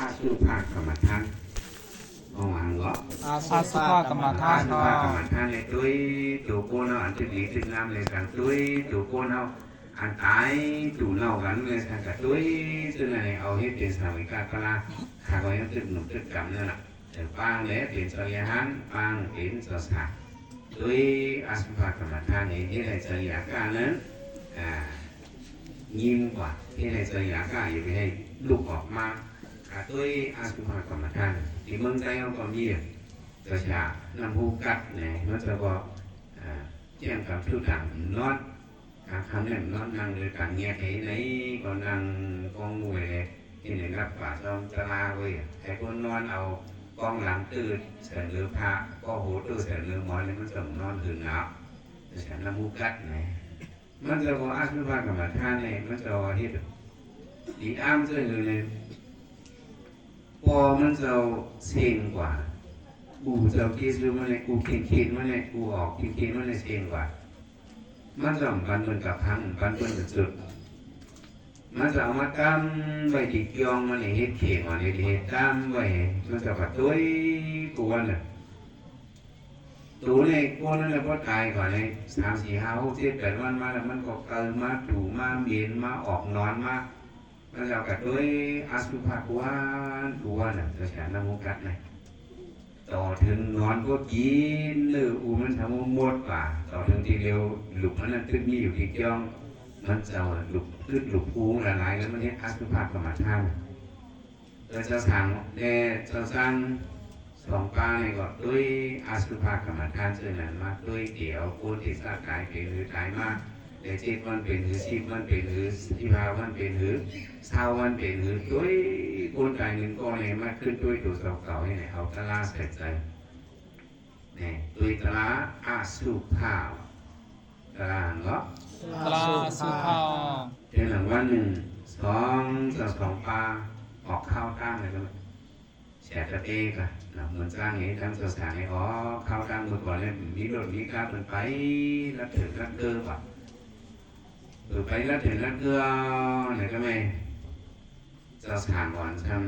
ອະສຸພະກຳມະຖານ ເຮົາວ່າຫຍັງເກາະ? ອະສຸພະກຳມະຖານ ອະສຸພະກຳມະຖານ ໃຫ້ຕຸ້ຍໂຕໂກນເຮົາ ອັນຖືກດີຖືກງາມ ແລະ ການຕຸ້ຍໂຕໂກນເຮົາ ອັນຕາຍຕູເນົ່າກັນ ແລະ ການກະຕຸ້ຍ ເຊິ່ງນັ້ນ ເອົາເຮັດເປັນສາວິກາຕະລາ ຖ້າກໍຍັງຕຶກໜຸ່ມຕຶກກຳນັ້ນລະ ເອີ ປາງແລເປັນສະລິຍະຫັນ ປາງເປັນສະສາ ໂດຍອະສຸພະກຳມະຖານນີ້ ເຮັດໃຫ້ສະລິຍະກະນັ້ນ ອ່າ ຍິງກວ່າ ເຮັດໃຫ້ສະລິຍະກະຢ່າໄປໃຫ້ລຸກອອກມາ ກະໂດຍອະສຸພະກຳມະຖານ ທີ່ເມືອງໄທເຮົາກໍມີ ກະຊາ ນ້ຳຮູ້ກັດແນ່ ມັນຈະກໍ ອ່າ ຈຽງກັບທຸກທາງນອນ ກາງຄ່ຳແລ້ງນອນນັ່ງໂດຍການແຍກໃຫ້ໃນ ກໍນັ່ງກອງໄວ້ເຮັດໃຫ້ຮັບປາຊອມຕະລາເວີຍ ໃຫ້ຄົນນອນເອົາກອງຫຼັງຕື້ໃສ່ມືພະ ກໍໂຫຕູ້ໃສ່ມືໝອນ ແລ້ວມັນຕ້ອງນອນຄືນເນາະ ແຕ່ສະນັ້ນໝູກັດແນ່ ມັນຈະວ່າອະສຸພະກຳມະຖານນີ້ ມັນຈະວ່າເຮັດດີອາມເຊິ່ງຢູ່ໃນ ພໍ່ມັນເຈົ້າເສັງກວ່າ ອູເຈົ້າເກຊູມັນແລະ ກູເຄັນໆມັນແລະ ກູອອກເຄັນໆມັນແລະເສັງກວ່າ ມັນຈະບັນເບິ່ງກັບພັງ ບັນເບິ່ງກັບຈຸດ ມັນຈະເອົາມາຕຳໄວ້ທີ່ກ່ອງມັນນີ້ ເຮັດເຂງມັນນີ້ ເຮັດຕຳໄວ້ ມັນຈະປະຕຸ້ຍກວນນະ ໂຕໃນກວນນັ້ນນະ ພໍຕາຍກ່ອນໃນສາມ ສີ່ ຫ້າ ຫົກ ເຈັດ ແປດ ວັນມາແລ້ວ ມັນກໍເກີມາ ດູມາ ເໝັນມາ ອອກໜອນມາ ມັນເຈົ້າກະໂດຍອະສຸພະກວນ ກວນນະ ເຈົ້າຊານະໂມກັດນະ ຕໍ່ເຖິງນອນກໍກິນເນື້ອອູມັນທັງໝົດວ່າ ຕໍ່ເຖິງທີ່ເລວລຸກອັນນັ້ນຕຶກມີຢູ່ທີ່ຈ້ອງ ມັນເຈົ້າລຸກກຶດລຸກອູຫຼາຍໆ ແລ້ວມັນເຮັດອະສຸພະກຳມະຖານ ເອີ ເຈົ້າຊ່າງ ແດ່ ເຈົ້າຊ່າງ ສອງປານີ້ກໍໂດຍອະສຸພະກຳມະຖານເຊິ່ງນັ້ນມາໂດຍທີ່ເອົາຄົນທີ່ຊາດຕາຍເປັນຫຼືຕາຍມາ ແຕ່ເຈັດວັນເປັນຫຼື ສິບວັນເປັນຫຼື ສິບຫ້າວັນເປັນຫຼື ຊາວວັນເປັນຫຼື ໂດຍຄົນຕາຍໜຶ່ງກໍໃຫ້ມາຂຶ້ນໂດຍໂຕເຈົ້າເກົ່າໃຫ້ເອົາຕະລາໃສ່ໃຈ ແນ່ ໂດຍຕະລາອະສຸພະ ຕະລາຫຍັງເກາະ? ຕະລາອະສຸພະ ເທື່ອໜຶ່ງວັນໜຶ່ງ ສອງ ເຈົ້າສອງປາ ອອກຂ່າວຕາມໃຫ້ ແຊກະເຕກະ ນະ ໝູນຊ້າງນີ້ ທັງເຈົ້າສາງນີ້ ອໍ ເຂົ້າທາງມື້ກ່ອນນີ້ ມີລົດມີກາເພິ່ນໄປລັດເຖິງລັດເກີບອະ ເພິ່ນໄປລັດເຖິງລັດເກີບ ແລ້ວກໍແມ່ນ ເຈົ້າສາງກ່ອນຊ້ຳ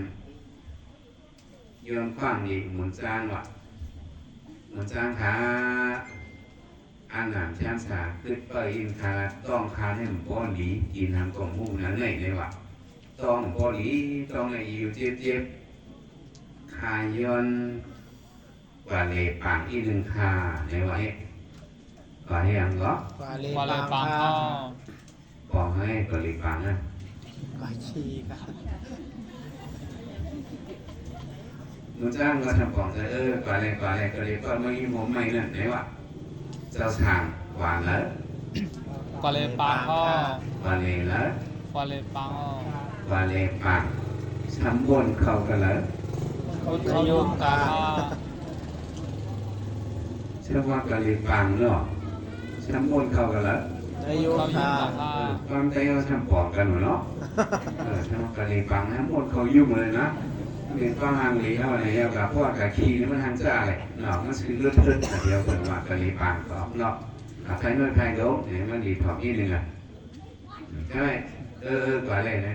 ຍ້ອນຂວາງນີ້ໝູນຊ້າງວ່າ ໝູນຊ້າງຂາ ອານາມແຊມສາ ຄຶດປະອິນຄາ ຕ້ອງຄານີ້ມັນບໍ່ດີ ກິນຫຍັງກໍໝູນັ້ນໄດ້ເລີຍວ່າ ຕ້ອງບໍ່ດີ ຕ້ອງໄດ້ຢູ່ເຈັບໆ ຄາຍ້ອນກວ່າເລປາງອີກໜຶ່ງຄາ ໃນວ່າເຮັດ ວ່າເຮັດຫຍັງເກາະ? ກວ່າເລປາງຄາ ປອງໃຫ້ກວ່າເລປາງນະ ກວ່າຂີ້ກະ ໝູນຊ້າງກໍທຳປອງໃສ່ ເອີ ກວ່າແລ ກວ່າແລ ກວ່າແລ ກວ່າແລ ກໍມາອີ່ໂມໃໝ່ນັ້ນ ໃນວ່າ ເຈົ້າຊ່າງ ກວ່າເລີ ກວ່າເລປາງເນາະ ກວ່າເລເລີ ກວ່າເລປາງເນາະ ກວ່າເລປາງ ສຳບົນເຂົ້າກັນເລີ ຄົນເຂົາຢູ່ກາ ສຳວ່າກະເລປາງເນາະ ສຳບົນເຂົ້າກັນລະ ໄດ້ຢູ່ ເຂົາຢູ່ກາ ເອີ ຄວາມໃຈເຮົາສຳປອງກັນເນາະ ເອີ ສຳວ່າກະເລປາງ ສຳບົນເຂົ້າຢູ່ເລີຍນະ ເປັນຄວາມຮັງເລເຮົານີ້ ແລ້ວກະພວກກະຂີ້ນີ້ມັນຮັງຈາແຫຼະເນາະ ມັນຄືເລີດເທີດ ດຽວເພິ່ນວ່າກະເລປາງຕອບເນາະ ອະໄພນ້ອຍໄພໂດ ນີ້ມັນດີຖອກນິດໜຶ່ງລະ ໃຊ່ ເອີ ເອີ ກວ່າແລ້ວນະ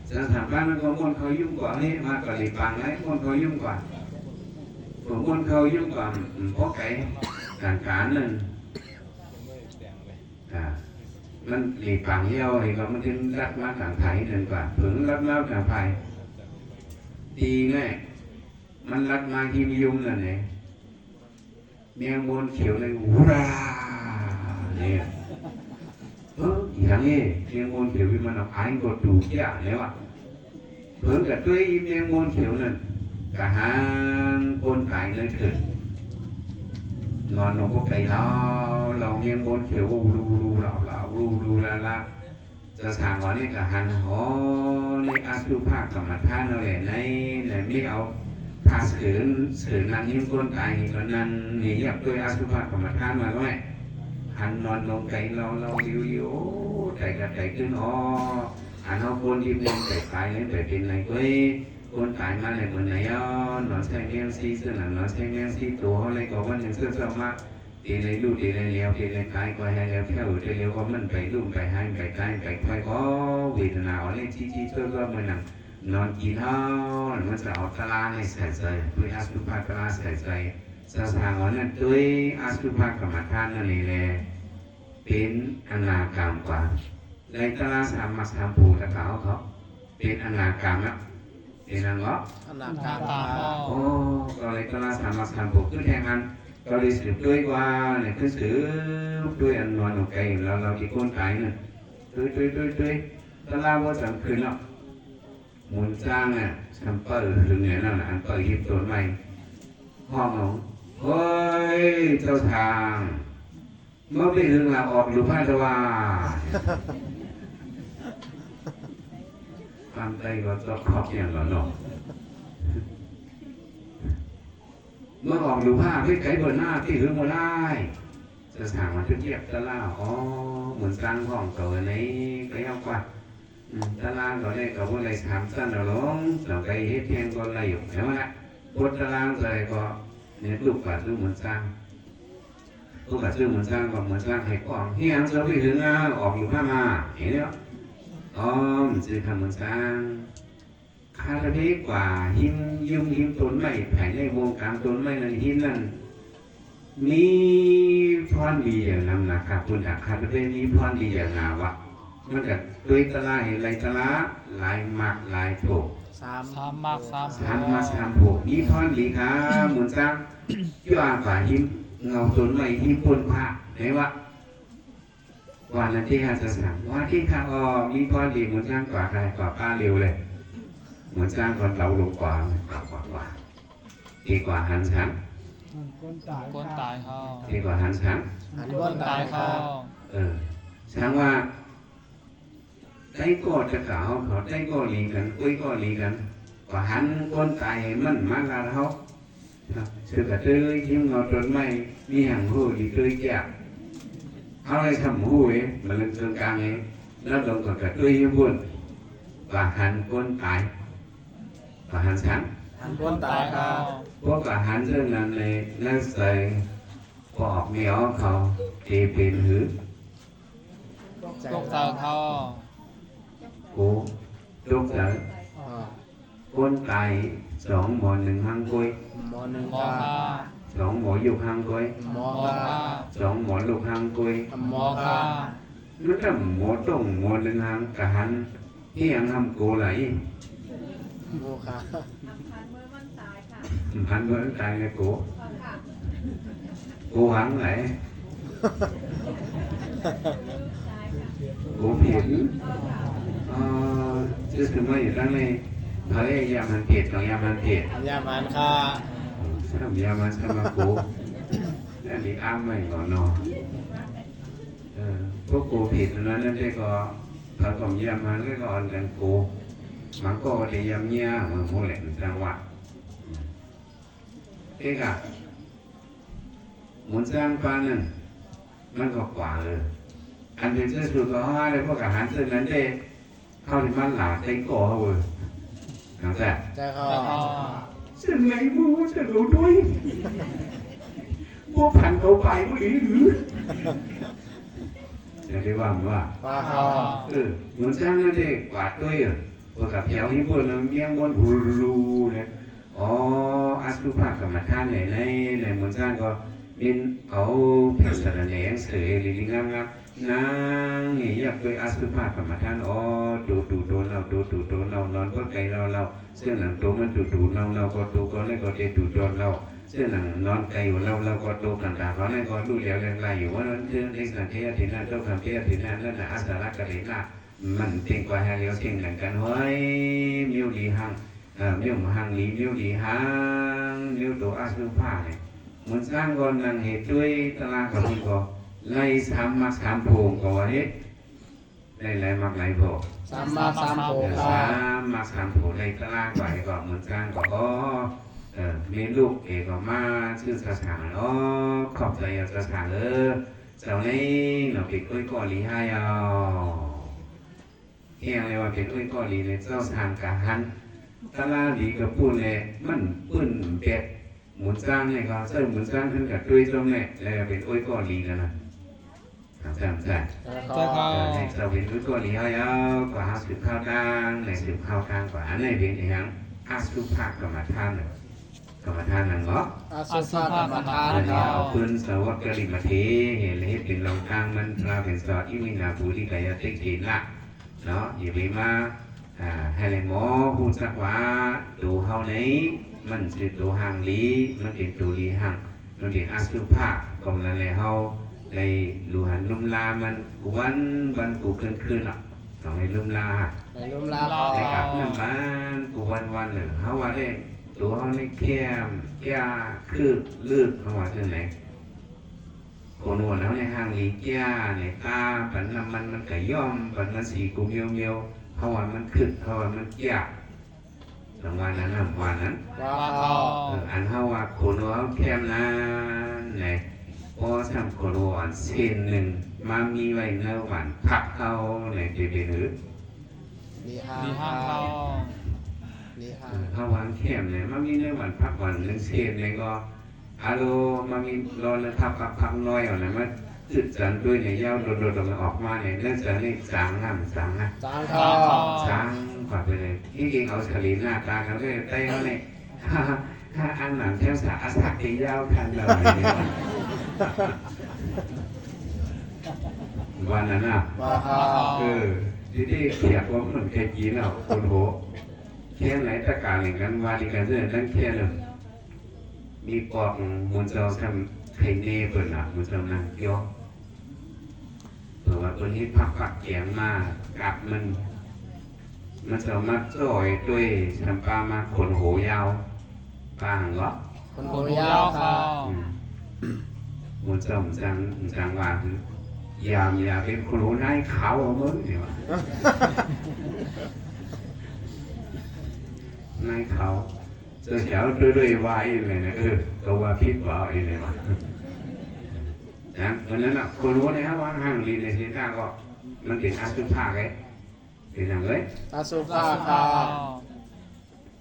ສະຖານບ້ານມັນກໍມ່ວນເຂົ້າຫຍຸ້ງກວ່າ ເອີ ມາກໍເລີຍປາງໄດ້ ມ່ວນເຂົ້າຫຍຸ້ງກວ່າ ມ່ວນເຂົ້າຫຍຸ້ງກວ່າ ອືມ ພໍໄກ ການການນັ້ນ ອ່າ ມັນເລີຍປາງແລ້ວ ເຫັນວ່າມັນເຖິງລັດມາທາງໄທນັ້ນກວ່າ ເພິ່ງລັດມາທາງໄທ ຕີແນ່ ມັນລັດມາຫິມຍຸມນັ້ນແຫຼະ ແມງມົນຂຽວເລີຍ ວາ ເລີຍ ເອີ ອີຫຍັງເອີ ແມງມົນຂຽວທີ່ມັນເອົາອາຍກໍຕູກຢາແລ້ວອະ ເພິ່ນກະຕຸ້ຍອີແມງມົນຂຽວນັ້ນ ກະຫາງຄົນຕາຍເລີຍເທີ ນອນລົງບໍ່ໄກລາວ ລາວແມງມົນຂຽວ ວູ ວູ ວູ ລາວ ວູ ວູ ລາ ລາ ເຈົ້າຊ່າງວ່ານີ້ກະຫັນ ອໍ ນີ້ອະສຸພະກຳມະຖານເຮົາແຫຼະ ໃນ ໃນມີເອົາພະເສີນ ເສີນນັ່ງຫິ້ງຄົນຕາຍນີ້ກໍນັ່ງນີ້ ຢາກໂດຍອະສຸພະກຳມະຖານມາດ້ວຍ ຫັນນອນລົງໄກລາວ ລາວ ລິວ ລິວ ໂອ້ ຕາຍກະຕາຍຕື່ນ ອໍ ອັນເຮົາຄົນທີ່ເປັນໄປຕາຍນີ້ໄປເປັນໄນໂດຍ ຄົນຕາຍມາແລ້ວເປັນໄນ ນອນໃສ່ແມງຊີເຊິ່ງນອນໃສ່ແມງຊີໂຕເຮົາໄລກໍວັນໜຶ່ງເຊົ້າມາ ເປັນໄລລູກ ເປັນໄລແລ້ວ ເປັນໄລຕາຍກໍໃຫ້ແລ້ວແຖວ ແຕ່ແລ້ວກໍມັນໄປລຸ້ນໄປຫາຍໄປຕາຍໄປໄຂ້ກໍເວທະນາອ່ອນແຮງຈີ້ໆເຈົ້າເຈົ້າເມື່ອນັ້ນ ນອນກິນເອົາ ມັນຈະເອົາຕະລາໃຫ້ໃສ່ໃຈ ເພື່ອອະສຸພະຕະລາໃສ່ໃຈ. ສະສ້າງວ່ານັ້ນ ໂດຍອະສຸພະກຳມະຖານນັ້ນນີ້ແຫຼະ ເປັນອະນາກາມກວ່າ ໄດ້ຕະລາສາມມັກສາມໂພ ແລ້ວກໍເອົາເຂົາເປັນອະນາກາມນະ ເປັນຫຍັງເກາະ? ອະນາກາມ. ໂອ້ ກໍໄດ້ຕະລາສາມມັກສາມໂພ ຄືແທງອັນ ກໍໄດ້ສືບດ້ວຍວ່ານີ້ ຄືສືບດ້ວຍອັນນອນຂອງໄກ່ ແລ້ວ ແລ້ວທີ່ຄົນຕາຍນັ້ນ ຕຸ້ຍໆໆ ຕະລາບໍ່ຈຳຄືນເນາະ. ໝູນຊ້າງນະ ຊຳເປີຫຶງແນວນັ້ນນະ ອັນເປີຮີບຕົ້ນໄມ້ ຮ້ອງຮ້ອງ ໂອ້ຍ ເຈົ້າຊ້າງ ເມື່ອໄປຫຶງລາອອກລູກພາດວ່າ ຟັງໄດ້ກໍຈອກຄອກຫຍັງລະເນາະ ເມື່ອອອກລູກພາດໄປໄກເບີນໜ້າ ໄປຫຶງບໍ່ໄດ້ ຈະສ້າງມາຖືກຮຽບຕະລາ ອໍ ໝູນຊ້າງຮ້ອງໂຕໃນໄປເອົາກວ່າ ອືມ ຕະລາກໍໄດ້ ກໍບໍ່ໄດ້ສາມຊັ້ນເອົາລົງ ຕ້ອງໄປເຮັດແພງກໍໄດ້ຢູ່ ເຫັນບໍ່ລະ ປົດຕະລາໃສ່ກໍ ນີ້ລູກບາດຄືໝູນຊ້າງ ລູກບາດຄືໝູນຊ້າງ ກໍໝູນຊ້າງໃຫ້ກອງ ເຮັດຫຍັງເຈົ້າໄປຫຶງອາ ອອກລູກພາດມາ ເຫັນແລ້ວ ອໍ ມັນຊື່ຄຳໝູນຊ້າງ ຂ້າລະເພກວ່າຫິມ ຢູ່ຫິມຕົ້ນໄມ້ ພາຍໃນວົງກາງຕົ້ນໄມ້ນັ້ນ ຫີນນັ້ນ ມີພອນດີຢ່າງໜັກໜາ ຂ້າພຸ້ນ ຖ້າຂ້າລະເພກມີພອນດີຢ່າງໜາວະ ມັນກະໂດຍຕະລາ ເຮັດໄດ້ຕະລາ ຫຼາຍມັກຫຼາຍໂພ ສາມ ສາມມັກສາມໂພ ສາມມັກສາມໂພ ມີພອນດີຄ່າ ໝູນຊ້າງ ຢູ່ອາກວ່າຫິມເງົາຕົ້ນໄມ້ ຫິມຕົ້ນພາກ ເຫັນວະ ວ່ານັ້ນຕິ ຫາຈະສັງ ວ່າຕິ ຂ້າອອກມີພອນດີ ໝູນຊ້າງກວ່າ ຂ້າກວ່າປ້າເລວເລີຍ ໝູນຊ້າງກໍເຕົາລົງກວ່າ ກວ່າ ກວ່າ ກວ່າ ເຕກວ່າຫັນສັງ ຄົນຕາຍເຮົາ ເຕກວ່າຫັນສັງ ຄົນຕາຍເຮົາ ເອີ ສັງວ່າ ໄຕ້ກໍຈະກາວເຂົາ ໄຕ້ກໍລີກັນ ໂອ້ຍກໍລີກັນ ກວ່າຫັນຄົນຕາຍໃຫ້ມັນມາລາດເຮົາ ເສືອກະເຕີຍ ທີ່ເງົາຕົ້ນໄມ້ ມີຫຍັງຮູ້ດີເຕີຍແຈກ ເຮົາໄດ້ສຳຮູ້ເອ ມາເລິກເຄິ່ງກາງເອ ແລ້ວລົງກໍກະຕຸ້ຍຢູ່ພຸ້ນ ກວ່າຫັນຄົນຕາຍ ກວ່າຫັນສັງ ຫັນຄົນຕາຍເຮົາ ພວກກະຫັນເຊິ່ງນັ້ນເອ ແລ້ວໃສ່ ພໍ່ອອກແມ່ອອກເຂົາ ເຕເປັນຫື ຕົກໃຈເຂົາ ໂກ ຕົກໃຈ ອາ ຄົນຕາຍ ສອງໝໍໜຶ່ງຫາງກ້ວຍ ໝໍໜຶ່ງ ໝໍ ຂ້າ ຂ້າ ສອງໝໍຍົກຫາງກ້ວຍ ໝໍ ໝໍ ຂ້າ ຂ້າ ສອງໝໍຍົກຫາງກ້ວຍ ໝໍ ຂ້າ ມັນກໍໝໍຕົງໝໍໜຶ່ງຫາງກະຫັນ ອີຫຍັງຫຳໂກຫຼາຍ ໝໍ ຂ້າ ຫຳພັນເມື່ອມັນຕາຍແລ້ວໂກ ໂກຫວັງໄດ ໂກເຫັນ ເອີ ຈະຂຶ້ນມາຢູ່ທາງໃນ ພະເອກ ຢາມຫັນເພັດ ຕ້ອງຢາມຫັນເພັດ ຢາມຫັນຂ້າ ຊ້ຳຢາມຫັນຊ້ຳມາໂກ ອັນນີ້ອ້າງໄວ້ກ່ອນເນາະ ເອີ ພວກໂກເພັດນັ້ນ ນັ້ນແຕ່ກໍ ເຂົາກໍຢາມຫັນ ແລ້ວກໍອ່ອນກັນໂກ ບາງກໍໄດ້ຢາມເຫຍື້ອ ເອີ ໂມແຫຼະ ຈັ່ງວ່າ ເອກະ ໝູນຊ້າງປານນັ້ນ ມັນກໍກວ່າເລີຍ ອັນເປັນເຈົ້າສູ່ກໍຫາໄດ້ ພວກກະຫັນເຊິ່ງນັ້ນເດ້ ເຮົາທີ່ມັນຫຼາໃສ່ກໍເຮົາເອີຍ ຈັ່ງຊັ້ນ ເຈົ້າ ເຈົ້າ ເຊິ່ງໃນໝູ່ເຈົ້າໂລດ້ວຍ ພວກພັນເຂົາໄປບໍ່ດີຫຼື ຈະໄດ້ວ່າ ວ່າ ວ່າເຮົາ ເອີ ໝູນຊ້າງນັ້ນເດ້ ກວ່າດ້ວຍ ເອີ ພວກກະແຖວທີ່ເພິ່ນມຽງບົນຫູ ອໍ ອະສຸພະກຳມະຖານໃນ ໃນ ໃນໝູນຊ້າງກໍເປັນເອົາແຜ່ນສາລະແໜ່ເສີຍລີລີງາມໆ ນາງນີ້ຢາກໄປອະສຸພະກຳມະຖານ ອໍ ໂຕຕູໂຕເນົ່າ ໂຕຕູໂຕເນົ່າ ນອນເປີດໄກ່ເລົາໆ ເຊິ່ງໜັງໂຕມັນຕູຕູເນົ່າໆ ກໍໂຕກໍໄດ້ກໍເຕຕູຕອນເລົາ ເຊິ່ງໜັງນອນໄກ່ຢູ່ເລົາໆ ກໍໂຕກັນຕາເຂົານັ້ນກໍດູແລວແລງໄລ່ຢູ່ວ່ານັ້ນ ຄືເດສະເທຍະເທນະ ໂຕຄຳເທຍະເທນະ ນັ້ນນະ ອາສາລະກະເດນະ ມັນເປັນກວ່າຫາລຽວເສັງກັນກັນ ຫ້ວຍ ມີວດີຫັງ ເອີ ມີວຫັງດີ ມີວດີຫັງ ມີວໂຕອະສຸພານີ້ ໝູນຊ້າງກໍນັ່ງເຮັດດ້ວຍຕະລາງກັບເພິ່ນກໍໄລ່ສາມມັກສາມໂພກໍວ່າເຮັດ ໄດ້ຫຼາຍມັກຫຼາຍໂພ ສາມມັກສາມໂພ ເອີ ສາມມັກສາມໂພ ໄດ້ຕະລາງໄປກໍໝູນຊ້າງກໍ ເອີ ແມ່ລູກເອກໍມາຊື່ສະສາງ ອໍ ຂອບໃຈເຈົ້າສະສາງເອີ ເຈົ້ານີ້ເນາະ ເປັນໂອ້ຍກໍລີໃຫ້ເອົາ ເຮັດຫຍັງເລີຍວ່າເປັນໂອ້ຍກໍລີເລີຍ ເຈົ້າສ້າງກະຫັນ ຕະລາດີກະປູນແລ ມັນປືນແບບໝູນຊ້າງໃຫ້ເຂົາ ເຊິ່ງໝູນຊ້າງເພິ່ນກະຕຸ້ຍຕົງແລ ແລ້ວເປັນໂອ້ຍກໍລີນັ້ນນະ ເຈົ້າ ເຈົ້າ ເຈົ້າ ເຈົ້າ ເຈົ້າ ໃຫ້ເຈົ້າເປັນຜູ້ກວດອີກເຮົາ ກວ່າເຮົາສືບຂ່າວທາງ ໃນສືບຂ່າວທາງ ກວ່າອັນນີ້ເປັນອີຫຍັງ? ອະສຸພະກຳມະຖານ ກຳມະຖານນັ້ນເນາະ ອະສຸພະກຳມະຖານ ເພິ່ນເອົາປືນສາວັກກະລິມາເທ ເຮັດ ເຮັດເປັນລອງທາງມັນ ພະເປັນສອດ ອິມິນາ ປູລິກາຍະ ຕິກຂິນະ ເນາະ ຢ່າໄປມາ ອ່າ ໃຫ້ແລໝໍຮູ້ຈັກວ່າ ໂຕເຮົານີ້ ມັນຄືໂຕຮ່າງດີ ມັນເປັນໂຕລີຮັ່ງ ມັນເປັນອະສຸພະ ຂອງນັ້ນແຫຼະ ເຮົາໄດ້ລູຫັນລຸມລາມັນ ກູວັນວັນກູຄືນຄືນເນາະ ຕ້ອງໄດ້ລຸມລາ ໄດ້ລຸມລາ ໄດ້ອາບນ້ຳມັນ ກູວັນວັນເນາະ ເຮົາວ່າໄດ້ ໂຕເຮົານີ້ແຄມ ກ້າ ຄືກ ລຶກ ເຮົາວ່າຈັ່ງໃດ? ຄົນໂຫດເຮົາໃນຮ່າງລີກ້າ ໃນຕາ ປັນນ້ຳມັນມັນກະຢ້ອມ ປັນມັນສີກູມຽວໆ ເຮົາວ່າມັນຄຶກ ເຮົາວ່າມັນກ້າ ຈັ່ງວ່ານັ້ນນຳ ວ່ານັ້ນ ວ່າເຮົາ ເອີ ອັນເຮົາວ່າຄົນໂຫດເຮົາແຄມນັ້ນແຫຼະ ພໍສ່ຳຄົນໂຫດເສັ້ນໜຶ່ງ ມາມີໄວ້ໃນຫວ່ານຜັກເຮົາ ໃນເຕເປນຫື ນີ້ ນີ້ ເຮົາ ເຮົາວ່າແຄມນີ້ ມາມີໃນຫວ່ານຜັກຫວ່ານໜຶ່ງເສັ້ນນີ້ກໍ ອາໂລ ມາມີລໍນະທັບປັກພັກນ້ອຍເອົານະ ມາຈຶດຈັນດ້ວຍໃນຍາວໂດດໆ ອອກມາໃນເນື້ອຈານີ້ ຈາງນຳ ຈາງນະ ຈາງເຂົ້າ ຈາງກວ່າໄປເລີຍ ທີ່ຈິງເອົາສະຫຼີໜ້າຕາກັນເລີຍ ແຕ່ເຮົານີ້ ອັນນັ້ນແຖວສາອາສັກທີ່ຍາວທັນເລີຍ ວ່ານັ້ນນະ ວ່າ ເອີ ທີ່ທີ່ຂຽບວ່າມັນແຄ່ຈີນເອົາຄົນໂຫ ແຄ່ໄນຕະການກັນວ່າດີກັນເທື່ອນັ້ນແຄ່ເລີຍ ມີປອກໝູ່ເຈົ້າຊ່ຳໄຄເນເພິ່ນນະ ໝູ່ເຈົ້ານັ່ງກ່ຽວ ເພາະວ່າເພິ່ນເຮັດຜັກປັກແກງມາກັບມັນ ມັນເຈົ້າມາຈ່ອຍດ້ວຍຊຳປາມາຂົນໂຫຍາວ ປາງເນາະ ຂົນໂຫຍາວເຂົາ ອືມ ໝູ່ເຈົ້າຈັ່ງ ຈັ່ງວ່າ ຢ່າ ຢ່າເປັນຂົນໂຫນາຍເຂົາເບິ່ງນີ້ວ່າ ນາຍເຂົາ ເຈົ້າເຈົ້າດ້ວຍ ດ້ວຍວ່າອີ່ແຫຼະ ເອີ ກໍວ່າຜິດວ່າອີ່ແຫຼະວ່າ ນະ ເພາະນັ້ນນະ ຄົນຮູ້ແລ້ວວ່າຮ່າງດີໃນເສນທາງກໍ ມັນເປັນອະສຸພະເດ້ ເປັນຫຍັງເອີຍ? ອະສຸພະເຂົາ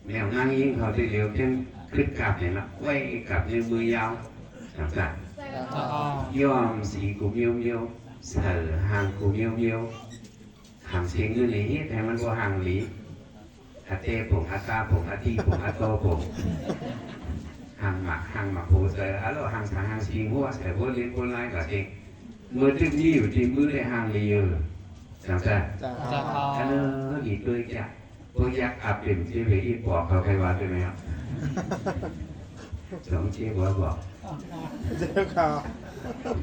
ແນວນາງຍິງເຂົາທີ່ຫຼຽວເຫັນຄຶດກັບເຫັນນະ ໄວ້ກັບນິ້ວມືຍາວ ຈັ່ງຊັ້ນ ເຈົ້າ ຍ້ອມສີກຸມຍ້ອມໆ ໃສ່ຮ່າງກຸມຍ້ອມໆ ຫາງເສຍເງິນນີ້ເຮັດໃຫ້ມັນບໍ່ຮ່າງດີ ອາເຕປົງ ອາຕາປົງ ອາຕິປົງ ອາໂຕປົງ ຮ່າງໝາກ ຮ່າງໝາກໂພໃສ່ ອາໂລ ຮ່າງສາງ ຮ່າງສິງຫົວໃສ່ ຫົວເລັກຫົວລາຍກະເຕັກ ເມື່ອຕຶກມີຢູ່ທີ່ມືໄດ້ຮ່າງດີເອີ ຈັ່ງຊັ້ນ ເຈົ້າ ເຈົ້າ ອັນເອີ ດີຕົວຈະ ບໍ່ຢາກອັບເປັນເຈເວອີປອກເຂົາໃຄວ່າຕົວນີ້ ສອງເຈບໍ່ບອກ ເຈົ້າ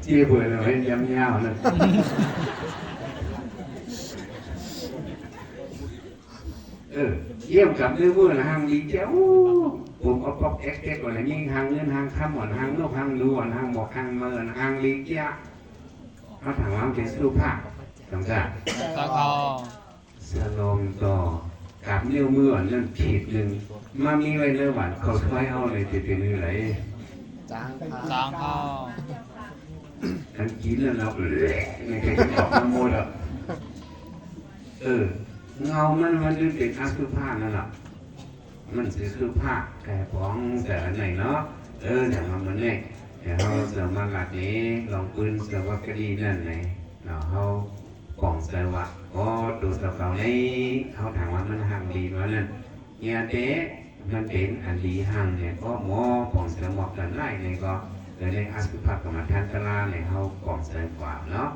ເຈເບີນເອົາໃຫ້ຍາວໆນັ້ນ ເອີ ຢ້ຽມກັບເລື່ອງມື້ລະຮັ່ງດີແລ້ວ ໂອ້ ຜົມເອົາປອກແອກເກັບໄວ້ລະຍິ່ງຮັ່ງເງິນຮັ່ງຄຳ ອ່ອນຮັ່ງນົກຮັ່ງໜູ ອ່ອນຮັ່ງໝອກຮັ່ງເມີ ອ່ອນຮັ່ງລີເຈຍ ເຮົາຖາມວ່າມັນເປັນສຸພາບຈັ່ງຊັ້ນ ສະໜອມຕໍ່ ກັບນິ້ວມືອັນນັ້ນຂີດໜຶ່ງ ມາມີໄວ້ໃນຫວ່ານເຂົ້າຖ້ວຍເຮົານີ້ ຊິເປັນຈັ່ງໃດ? ຈາງ ຈາງເຂົ້າ ຄັນກິນແລ້ວເນາະ ແຫຼະ ນີ້ຄືອອກນ້ຳມູດແລ້ວ ເອີ ເງົາມັນ ມັນຈຶ່ງເປັນອະສຸພານັ້ນລະ ມັນຊິສຸພາບແກ່ປອງແຕ່ອັນໃດເນາະ ເອີ ຈັ່ງວ່າມື້ນີ້ ແຕ່ເຮົາສາມາດລັດນີ້ ລອງປືນສະວັກກະດີນັ້ນແຫຼະເນາະ ເຮົາປອງໃສ່ວ່າ ອໍ ໂຕສາວເກົ່ານີ້ ເຮົາຖາມວ່າມັນຮັ່ງດີບໍ່ນັ້ນ ເນຍເຕ ມັນເປັນອັນດີຮັ່ງແດ່ ເພາະໝໍປອງໃສ່ໝອກກັນຫຼາຍນີ້ກໍ ເອີ ໃນອະສຸພະກຳມະຖານຕະລານີ້ ເຮົາປອງໃສ່ກວ່າເນາະ